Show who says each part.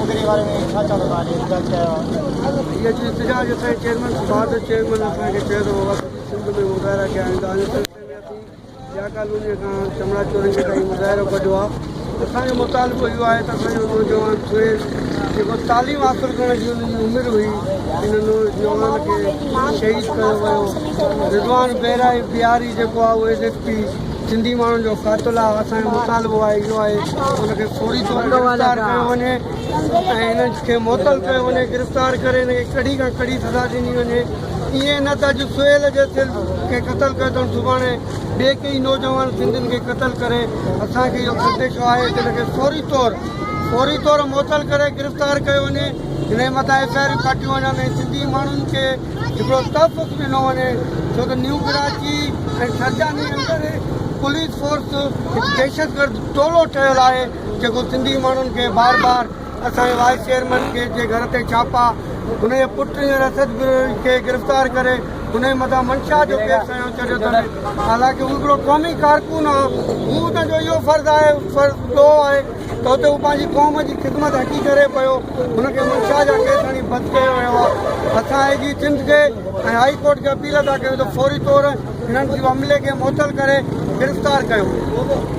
Speaker 1: مظاهري واري ۾ ڇا چوندو توهان جي احتجاج ڪيو آهي؟
Speaker 2: هي اڄ احتجاج اسان جي چيئرمين بهادر چيئرمين اسان کي چيو ته بابا سڄي سنڌ ۾ مظاهرا ڪيا ويندا ان سلسلي ۾ اسين ضياء ڪالوني کان چمڙا چورنگي تائين مظاهرو ڪڍيو آهي اسان جو مطالبو اهو آهي ته اسان جو نوجوان سهيل جيڪو تعليم حاصل ڪرڻ جي ان جي عمر هئي ان نوجوان کي شهيد ڪيو ويو رضوان بيرائي بياري جيڪو آهي اهو ايس ايس پي سنڌي ماڻهن جو قاتل آهي اسان جو مطالبو آهي اهو آهي ان کي فوري طور گرفتار ڪيو وڃي ۽ هن کي معطل ڪيو وڃي گرفتار ڪري هن کي ڪڙي کان ڪڙي سزا ڏني وڃي ائين نه ته اڄ سهيل جي سل کي قتل ڪيو اٿن سڀاڻي ٻئي ڪيئي نوجوان سنڌين کي قتل ڪري اسان کي اهو خدشو آهي ته هن کي فوري طور فوري طور معطل ڪري گرفتار ڪيو وڃي هن جي مٿان ايف I آرون ڪاٽيون وڃن ۽ سنڌي ماڻهن کي هڪڙو تحفظ ڏنو وڃي ڇو ته نيو ڪراچي ۽ سرجاني اندر پوليس فورس هڪ دهشتگرد ٽولو ٺهيل آهي جيڪو سنڌي ماڻهن کي بار بار اسان جي وائيس چيئرمين کي جي گهر تي ڇاپا هن جي پٽ هينئر اسد بروهي کي گرفتار ڪري هن جي مٿان منشا جو ڪيس هنيو ڇڏيو اٿن حالانڪه هو هڪڙو قومي ڪارڪن آهي هو ان جو اهو فرض آهي فرض ڏوهه آهي ته اتي هو پنهنجي قوم جي خدمت حقي ڪري پيو هن کي منشا جا ڪيس هڻي بند ڪيو ويو آهي اسان آء جي سنڌ کي ۽ هائي ڪورٽ کي اپيل ٿا ڪيون ته فوري طور هنن جي عملي کي معطل ڪري گرفتار ڪيو.